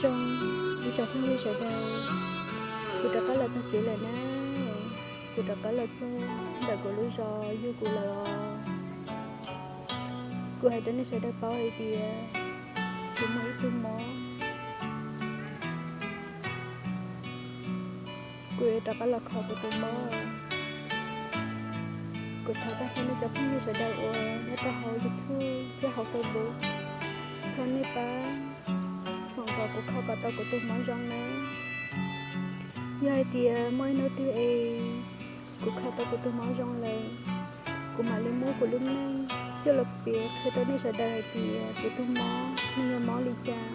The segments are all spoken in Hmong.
zoo, ib tsoom phooj ywg sawv daws, kuv rov qab los txog tsev lawm na. Kuv rov qab los txog ntawm kuv lub zos yug kuv lawm os. Kuv hais rau nej sawv daws paub hais tias kuv muaj ib tug mob. Kuv yuav rov qab los kho kuv tus mob. Kuv thov tag nrho nej cov phooj ywg sawv daws uas nyob rau hauv YouTube thiab hauv Facebook, thov nej pab foom kom kuv kho kom tau kuv tus mob zoo nawb. Yog hais tias muaj ib hnub twg es kuv kho tau kuv tus mob zoo lawm, kuv mam li muab kuv lub neej coj los piav qhia rau nej sawv daws hais tias kuv tus mob nws yog mob li cas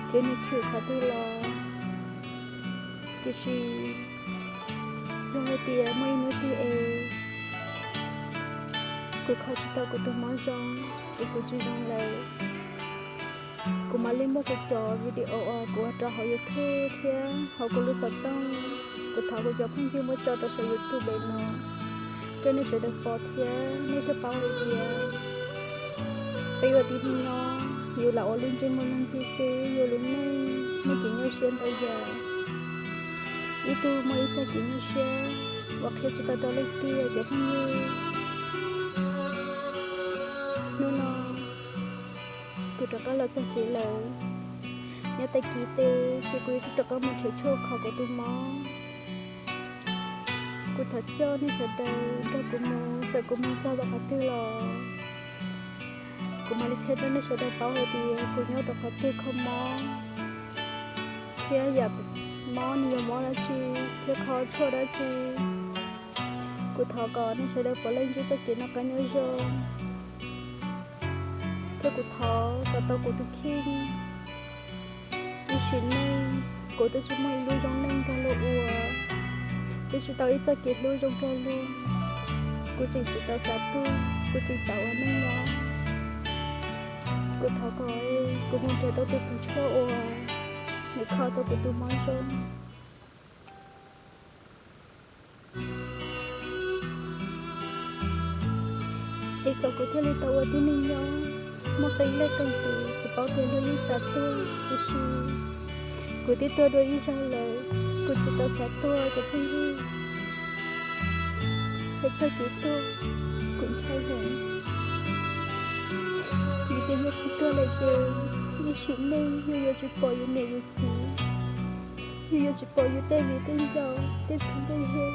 thiab nws tshwm qhov twg los. Tiam sis yog hais tias muaj ib hnub twg es kuv kho tsis tau kuv tus mob zoo es kuv tsis zoo lawm, kuv mam li muab kuv cov video uas kuv ua rau hauv YouTube thiab hauv kuv lub xov tooj, kuv thov kuv cov phooj ywg muab tso rau saum YouTube no rau nej sawv daws pom thiab nej thiaj paub hais tias peb ua tib neeg no yus lam ua lub ntsej muag luag ntxhi xwb, yus lub neej muaj kev nyuaj siab ntau yam. Ib tug muaj ib txoj kev nyuaj siab uas qhia tsis tau rau leej twg cov phooj ywg. Hnub no kuv rov qab los txog tsev lawm. Nyob tag kis tes ces kuv rov qab mus nrhiav tshuaj kho kuv tus mob. Kuv thov coj nej sawv daws nrog kuv mus, txawm kuv mus txog tom qhov twg los kuv mam li qhia rau nej sawv daws paub hais tias kuv nyob rau qhov twg, kho mob thiab yam mob nws yog mob dab tsi thiab kho tshuaj dab tsi. Kuv thov kom nej sawv daws puav leej ntsib txoj kev noj qab nyob zoo, thiab kuv thov kom tau kuv tus kheej ib sim neej. Kuv twb tsis muaj ib lub zoo neej nrog luag ua, twb tsis tau ib txoj kev hlub zoo nrog luag. Kuv tseem tsis tau xav tuag, kuv tseem xav ua neej los. Kuv thov kom kuv mus nrhiav tau tus kws tshuaj uas nws kho tau kuv tus mob zoo, es kom kuv thiaj li tau ua tib neeg nyob. Muaj qee leej qee tus kuv paub tias luag yeej xav tuag, tiam sis kuv twb tuag dua ib zaug lawm, kuv tsis tau xav tuag cov phooj ywg. Es txog kev tuag kuv ntshai heev, vim tias yog kuv tuag lawm ces ib sim neej yus yuav tsis pom yus niam yus txiv, yus yuav tsis pom yus tej viv tej ncaus, tej txheeb tej ze.